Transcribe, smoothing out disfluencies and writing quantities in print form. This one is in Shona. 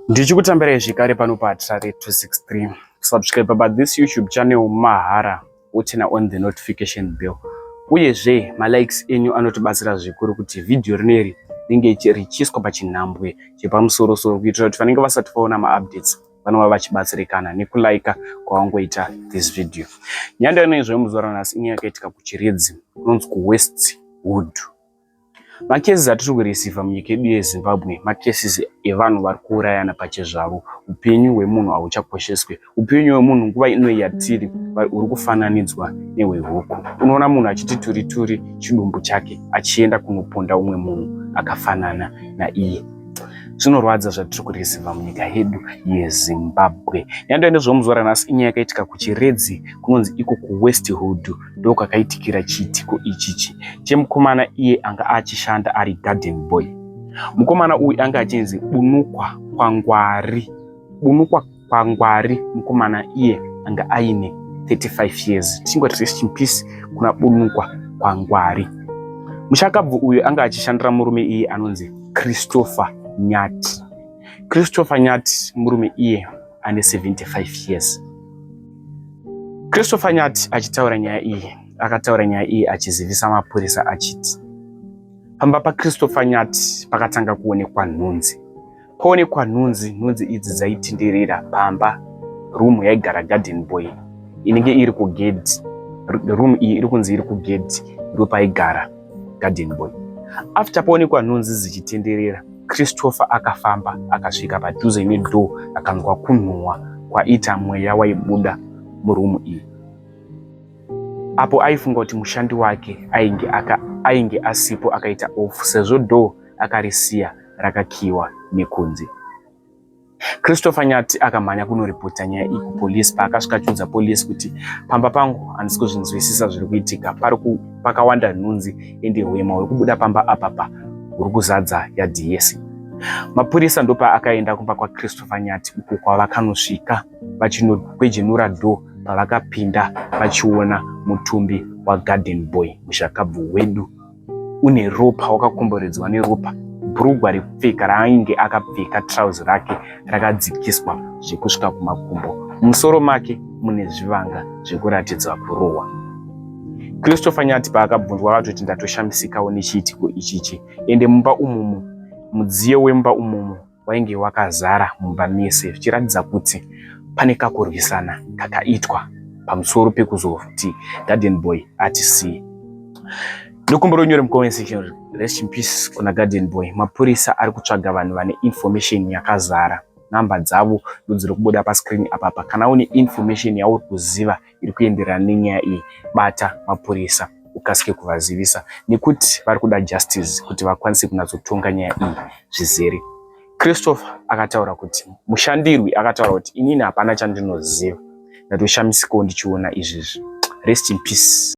Ndichikutambirai zvekare pano paHatirare 263. Subscribe pa this YouTube channel mahara, woturn on the notification bell. Uyezve malikes enyu anotibatsira zvikuru kuti vhidhiyo rineri ringe richiiswa pachinhambwe chepamusorosoro, kuitira kuti vanenge vasati vaona maupdates vanova vachibatsirikana nekulaika kwavangoita this video. Nyaya inoizwa muzuva ranhasi inyaya yakaitika kuChiredzi, kunonzi kuWestwood. Macases atiri kureceiva munyika yedu yeZimbabwe macases evanhu vari kuurayana pachezvavo. Upenyu hwemunhu hauchakosheswe. Upenyu hwemunhu nguva ino yatiri huri kufananidzwa nehwehuku. Unoona munhu achiti turi turi chidumbu chake achienda kunoponda umwe munhu akafanana naiye. Zvinorwadza zvatiri kureceiva munyika yedu yeZimbabwe. Nyaya ndezvomuzuva ranhasi inyaya yakaitika kuChiredzi, kunonzi iko kuWestwood. Ndo kwakaitikira chiitiko ichichi chemukomana iye anga achishanda ari garden boy. Mukomana uyu anga achinzi Bunukwa Kwangwari. Bunukwa Kwangwari, mukomana iye anga aine 35 years. Tichingoti rest in peace kuna Bunukwa Kwangwari. Mushakabvu uyu anga achishandira murume iye anonzi Christopher Nyati. Christopher Nyati murume iye ane 75 years. Christopher Nyati achitaura nyaya iyi, akataura nyaya iyi achizivisa mapurisa achiti pamba paChristopher Nyati pakatanga kuonekwa nhunzi. Paonekwa nhunzi, nhunzi idzi dzaitenderera pamba. Room yaigara garden boy inenge iri kugedhi. Room iyi iri kunzi iri kugedhi, ndo paigara garden boy. After paonekwa nhunzi dzichitenderera, Christopher akafamba akasvika padhuze nedoor, akanzwa kunhuhwa kwaita mweya waibuda muroom iyi. Apo aifunga kuti mushandi wake ainge asipo, akaita off, sezvo door akarisiya rakakiwa nekunze. Christopher Nyati akamhanya kunoripota nyaya iyi kupolisi. Paakasvika achiudza polisi kuti pamba pangu handisi kuzvinzwisisa zviri kuitika, pakawanda nhunzi, ende hwema huri kubuda pamba apapa huri kuzadza yadhi yese. Mapurisa ndopaakaenda kumba kwaChristopher Nyati, uko kwavakanosvika vachinokwejenura door. Pavakapinda vachiona mutumbi wagarden boy mushakabvu wedu une ropa, wakakomberedzwa neropa. Bhurugwa rekupfeka raainge akapfeka, trouser rake rakadzikiswa zvekusvika kumakumbo. Mumusoro make mune zvivanga zvekuratidza kurohwa. Christopher Nyati paakabvunzwa akatoti, "Ndatoshamisikawo nechiitiko ichichi." Ende mumba umumu, mudziyo wemumba umumu wainge wakazara mumba mese, zvichiratidza kuti pane kakurwisana kakaitwa pamusoro pekuzoti garden boy atisiye. Ndokumbira unyore mucomment section "Rest in peace" kuna garden boy. Mapurisa ari kutsvaga vanhu vane information yakazara. Namba dzavo ndodziri kubuda pascreen apapa. Kana une information yauri kuziva iri kuenderana nenyaya iyi, bata mapurisa ukasike kuvazivisa, nekuti vari kuda justice kuti vakwanise kunatsotonga nyaya iyi zvizere. Christopher akataura kuti, mushandirwi akataura kuti, "Inini hapana chandinoziva, ndatoshamisikawo ndichiona izvizvi." Rest in peace.